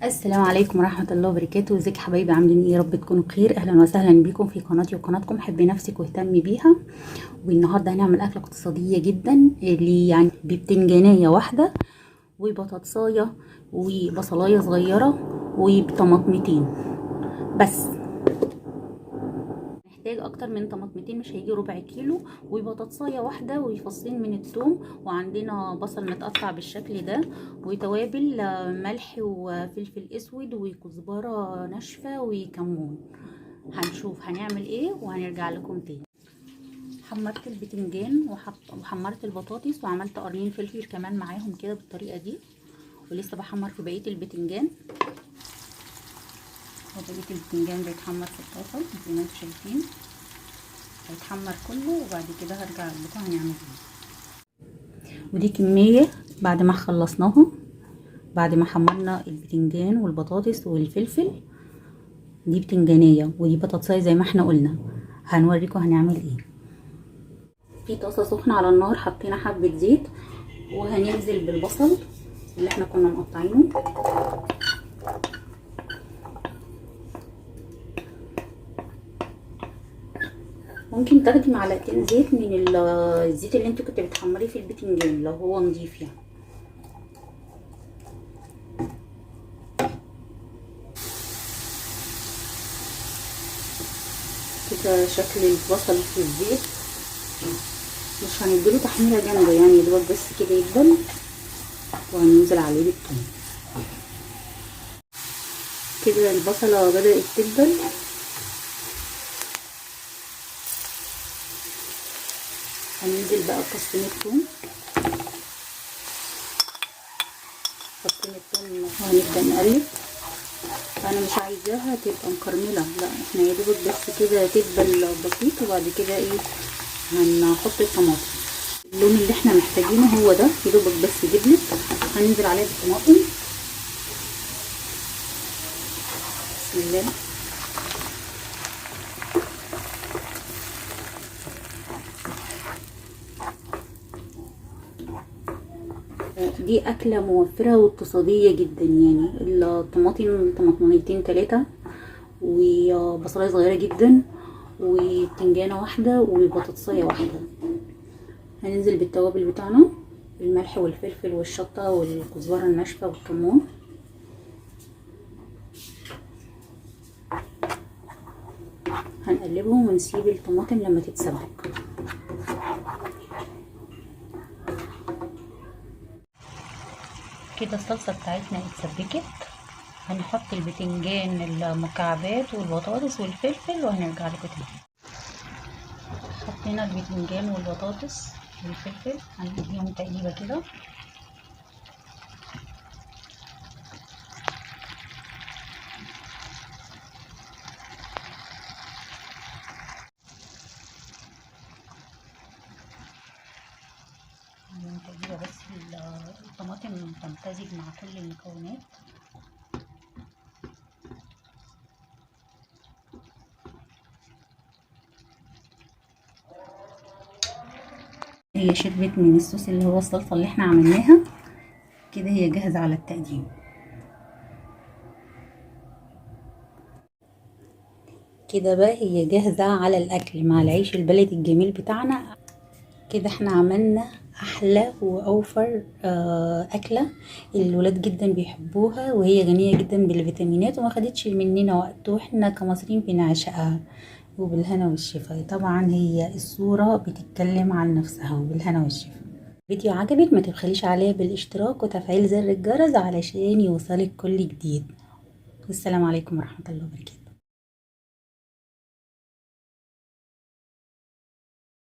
السلام عليكم ورحمة الله وبركاته. ازيك حبايبي، عاملين ايه؟ يا رب تكونوا بخير. اهلا وسهلا بيكم في قناتي وقناتكم حبي نفسك واهتمي بيها. والنهارده هنعمل اكلة اقتصادية جدا اللي يعني ببتنجانية واحدة وبطاطساية وبصلاية صغيرة وبطماطمتين بس. محتاج اكتر من طماطمتين، مش هيجي ربع كيلو، وبطاطسايه واحدة وفصين من الثوم، وعندنا بصل متقطع بالشكل ده، وتوابل ملح وفلفل اسود وكزبره ناشفة وكمون. هنشوف هنعمل ايه وهنرجع لكم تاني. حمرت البتنجان وحمرت البطاطس وعملت قرنين فلفل كمان معاهم كده بالطريقة دي، ولسه بحمر في بقية البتنجان. وبقية البتنجان بيتحمر في الطاسه زي ما انتم شايفين، هيتحمر كله وبعد كده هرجع لكم هنعمل ايه. ودي كمية بعد ما خلصناها، بعد ما حمرنا البتنجان والبطاطس والفلفل. دي بتنجانيه ودي بطاطسايه زي ما احنا قلنا، هنوريكم هنعمل ايه. في طاسه سخنة على النار، حطينا حبه زيت وهننزل بالبصل اللي احنا كنا مقطعينه. ممكن تاخدي معلقتين زيت من الزيت اللي انت كنت بتحمريه في البتنجان لو هو نضيف يعني. كده شكل البصل في الزيت، مش هنديله تحميره جامدة يعني، يا دوبك بس كده يدبل، وهننزل عليه بالثوم. كده البصله بدات تدبل، هننزل بقى بفصين الثوم. فصين الثوم وهنبدا نقلب. انا مش عايزاها تبقى مكرمله، لا احنا يا دوبك بس كده تدبل بسيط، وبعد كده ايه هنحط الطماطم. اللون اللي احنا محتاجينه هو ده، يا دوبك بس دبلت. هننزل عليها بالطماطم. بسم الله. دي أكلة موفرة واقتصادية جدا يعني. الطماطم طماطميتين 3، وبصلاية صغيرة جدا، وبتنجانة واحدة، وبطاطساية واحدة. هننزل بالتوابل بتاعنا، الملح والفلفل والشطة والكزبرة الناشفة والكمون. هنقلبهم ونسيب الطماطم لما تتسبك. كده الصلصة بتاعتنا اتسبكت. هنحط البتنجان المكعبات والبطاطس والفلفل وهنرجع لكم تاني. حطينا البتنجان والبطاطس والفلفل، هنديهم تقليبه كده. نديهم تقليبه بس الطماطم تمتزج مع كل المكونات. هي شربت من الصوص اللي هو الصلصة اللي احنا عملناها كده، هي جاهزة على التقديم. كده بقى هي جاهزة على الأكل مع العيش البلدي الجميل بتاعنا. كده احنا عملنا أحلى وأوفر أكلة الولاد جدا بيحبوها، وهي غنية جدا بالفيتامينات وما خدتش مننا وقت، واحنا كمصريين بنعشقها. وبالهنا والشفا. طبعا هي الصورة بتتكلم عن نفسها. وبالهنا والشفا. فيديو عجبك ما تبخليش عليه بالاشتراك وتفعيل زر الجرس علشان يوصلك كل جديد. والسلام عليكم ورحمة الله وبركاته.